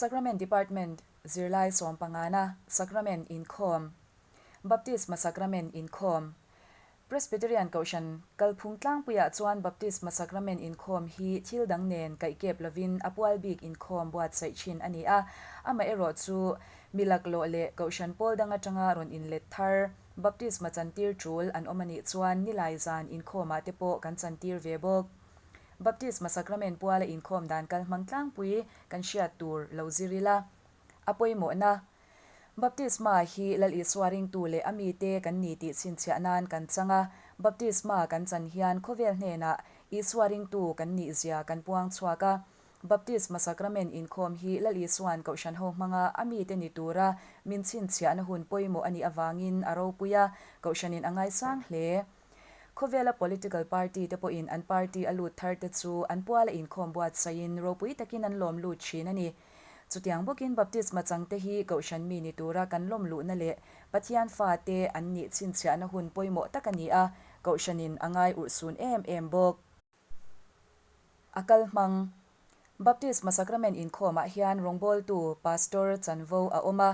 Sacrament Department Zirlai sawmpangana Sacrament Inkhawm Baptisma Sacrament Inkhawm Presbyterian Kohhran kalphung tlangpuiah chuan Baptisma Sacrament inkhawm hi thil dang nen kaihkep lovin a pual bik inkhawm buatsaih thin a ni a. Amaherawhchu, mi laklawh leh Kohhran pawl dang atanga rawn inlet thar Baptisma chantir tul an awm a nih chuan nilai zan inkhawmah te pawh kan chantir ve bawk. Baptisma Sacrament puala inkhawm dan kal hmang tlangpui kan hriat tur lo zir ila a pawimawhna. Baptisma hi Lal Isua ringtu leh a mite kan ni tih chhinchhiah nan kan chang a, baptisma kan chan hian khawvel hnenah Isua ringtu kan nih zia kan puang chhuak a. Baptisma Sacrament inkhawm hi Lal Isua'n Kohhran ho hmanga a mite ni tura min chhinchhiahna hun pawimawh a nih avangin a ropui a, Kohhranin a ngaisang hle. Khawvela political party te pawhin an party a lut thar te chu an puala inkhawm buatsaihin ropui takin an lawm lut thin a ni. Chutiang bawkin baptisma changte hi Kohhran mi ni tura kan lawm luhna leh Pathian fate an nih chhinchhiahna hun pawimawh tak a ni a, Kohhranin a ngai urhsun em em bawk. A kal hmang. Baptisma Sacrament inkhawmah hian rawngbawltu, Pastor, chanvo a awm a,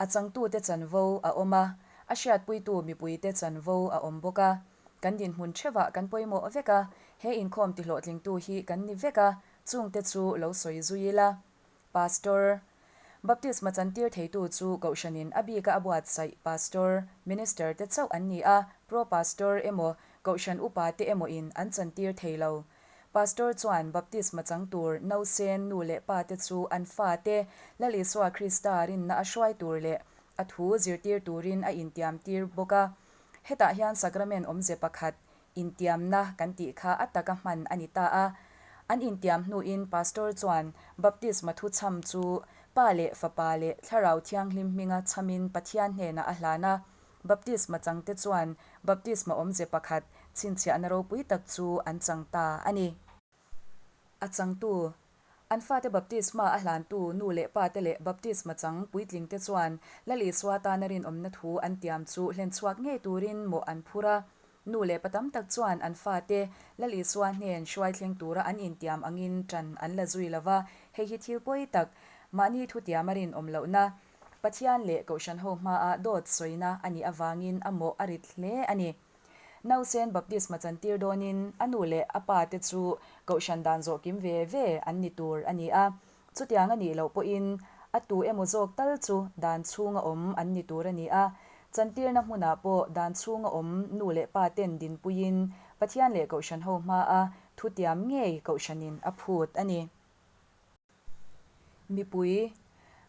a changtute chanvo a awm a, a hriatpuitu mipuite chanvo a awm bawk a. Kan dinhmun theuhah kan pawimawh vek a, he inkhawm tihlawhtlingtu hi kan ni vek a, chungte chu lo sawi zui ila. Pastor, Baptisma chantir theitu chu Kohhranin a bika a buatsaih Pastor, Minister te chauh an ni a, Pro Pastor emaw, Kohhran upa te emaw in an chantir thei lo. Pastor chuan baptisma chang tur nausen nu leh pa te chu an fa te Lal Isua Krista rinna a hruai tur leh a thu zirtir turin a intiam tir bawk a. Hetah hian sacrament awmze pakhat, intiamna kan tih kha a taka hman a ni ta a. An intiam hnuin Pastor chuan baptisma thu chham chu Pa leh Fapa leh Thlarau Thianghlim hminga chhamin Pathian hnenah a hlan a. Baptisma changte chuan baptisma awmze pakhat chhinchhiahna ropui tak chu an chang ta a ni. A changtu, an fate baptisma a hlantu nu leh pate leh baptisma chang puitlingte chuan Lal Isua tana rinawmna thu an tiam chu hlenchhuak ngei turin mawh an phur a. Nu leh pa tam tak chuan an fate Lal Isua hnen hruai thleng tura an intiam angin ṭan an la zui lo va, hei hi thil pawi tak, mahni thutiam a rinawm lohna, Pathian leh Kohhran ho hmaah dawt sawina a nih avangin a mawh a rit hle a ni. Nausen baptisma chantir dawnin a nu leh a pa te chu Kohhran dan zawh kim ve ve an ni tur a ni a. Chutiang a nih loh pawhin a tu emaw zawk tal chu dan chhunga awm an ni tur a ni a. Chantirna hmunah pawh dan chhunga awm nu leh pa ten dinpuiin Pathian leh Kohhran ho hmaa thutiam ngei Kohhranin a phut a ni. Mipui,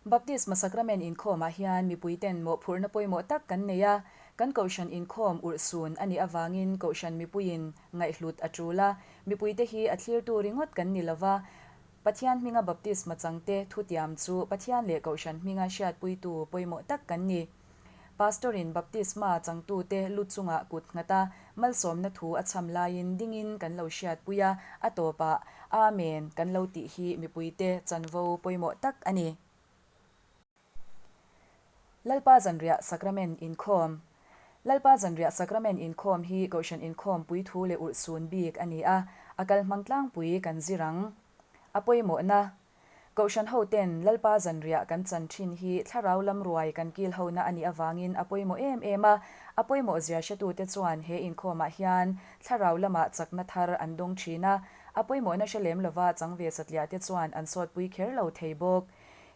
Baptisma Sacrament inkhawmah hian mipuiten mawhphurhna pawimawh tak kan nei a, kan Kohhran inkhawm urhsun a nih avangin Kohhran mipuiin ngaihhlut a tul a, mipuite hi a thlirtu ringawt kan ni lova, Pathian hminga baptisma changte thutiam chu Pathian leh Kohhran hminga hriatpuitu pawimawh tak kan ni. Pastor-in baptisma changtute lu chungah kut nghat a, malsawmna thu a chham laiin dingin kan lo hriatpui a, a tawpah Amen kan lo tih hi mipuite chanvo pawimawh tak a ni. Lalpa Zanriah Sacrament Inkhawm Lalpa Zanriah Sacrament Inkhawm hi Kohhran Inkhawm puithu leh urhsun bik a ni a, a kal hmang tlangpui kan zir ang. A pawimawhna Kohhran hoten Lalpa zanriah kan chan thin hi thlarau lam ruai kan kil hona a nih avangin a pawimawh em em a, a pawimawh zia hretute chuan he inkhawmah hian thlarau lamah chakna thar an dawng thin a, a pawimawhna hre lem lova chang ve satliah te chuan an sawtpui kher lo thei bawk.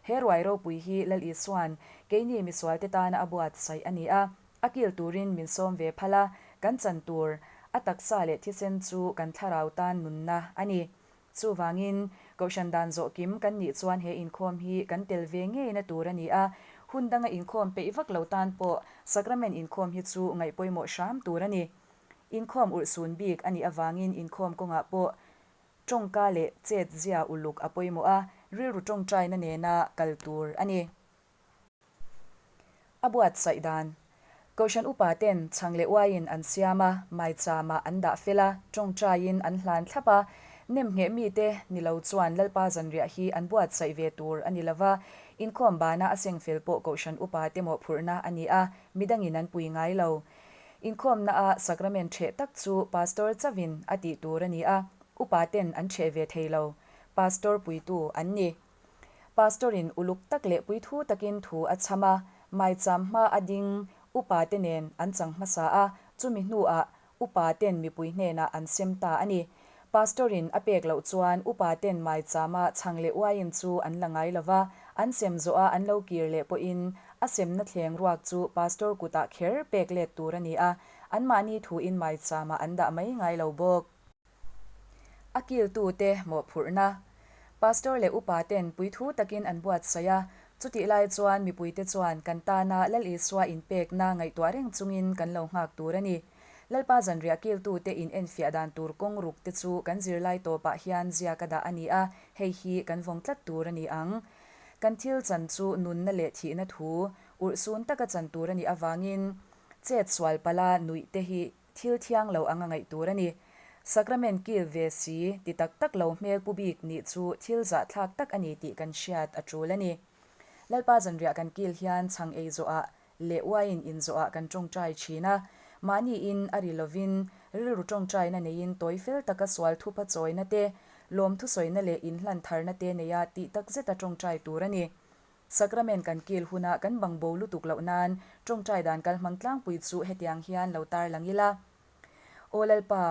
He ruai ropui hi Lal Isua'n keini misualte tana a buatsaih a ni a, a kil turin min sawm ve phal a, kan chan tur a taksa leh thisen chu kan thlarau tan nunna a ni. Chuvangin, Kohhran dan zawh kim kan nih chuan he inkhawm hi kan tel ve ngeina tur a ni a, hun danga inkhawm peih vak lo tan pawh Sacrament inkhawm hi chu ngaih pawimawh hram tur a ni. Inkhawm urhsun bik a nih avangin inkhawm kawngah pawh tawngka leh chet zia uluk a pawimawh a, rilru tawngtaina nena kal tur a ni. A buatsaih dan. Kohhran upa ten chhang leh uaiin an siam a, maichama an dah fel a, tawngtaiin an hlan thlap a. Nem ngheh mite ni lo chuan Lalpa zanriah hi an buatsaih ve tur a ni lo va, inkhawm bana a seng fel pawh Kohhran upa te mawhphurhna a ni a, midangin an pui ngai lo. Inkhawmna a sacrament ṭheh tak chu Pastor chauhin a tih tur a ni a, upa ten an ṭheh ve thei lo. Pastor puitu an ni. Pastor-in uluk tak leh puithu takin thu a chham a, maicham hma a ding upate nen an chang hmasa a, chumi hnuah upaten mipui hnenah an sem ta a ni. Pastor-in a pek loh chuan upaten maichama chhang leh uaiin chu an la ngai lo va, an sem zawha an lo kir leh pawhin a semna thleng ruak chu pastor kutah kher pek let tur a ni a, anmahni thuin maichama an dah mai ngai lo bawk. A kiltute mawhphurhna. Pastor leh upa ten puithu takin an buatsaih a, chutih lai chuan mipuite chuan kan tana Lal Isua inpekna ngaihtuah reng chungin kan lo nghak tur a ni. Lalpa zanriah kiltute in enfiah dan tur kawng ruk te chu kan zirlai tawpah hian ziak a dah a ni a, hei hi kan vawng tlat tur a ni ang. Kan thil chan chu nunna leh thihna thu urhsun taka chan tur a nih avangin chet sual pala nuih te hi Thil thiang lo anga ngaih tur a ni. Sacrament kil ve si ti tak tak lo hmel pu bik nih chu thil zahthlak tak a ni tih kan hriat a tul a ni. Lalpa zanriah kan kil hian chhang ei zawhah leh uaiin in zawhah kan tawngtai thin a. Mahniin a ri lovin rilru tawngtaina neiin tawi fel taka sual thupa chawina te, lawmthu sawina leh inhlan tharna te neia tih takzeta tawngtai tur a ni. Sacrament kan kil huna kan bang bo lutuk loh nan tawngtai dan kal hmang tlangpui chu hetiang hian lo tarlang ila. Aw Lalpa,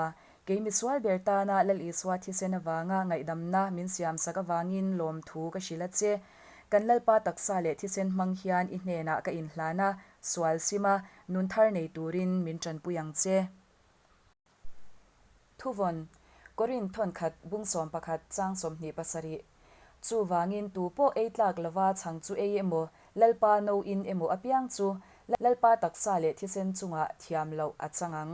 kei misual ber tana Lal Isua thisen avanga ngaihdamna min siamsak avangin lawmthu ka hrilh a che. Kan Lalpa taksa leh thisen hmang hian i hnenah ka inhlan a, sual sim a, nun thar nei turin min tanpui ang che. Thuvawn, Korinth thawnkhat bung 11 chang 27. Chuvangin tu pawh ei tlak lova chhang chu ei emaw, Lalpa no in emaw apiang chu Lalpa taksa leh thisen chungah thiam loh a chang ang.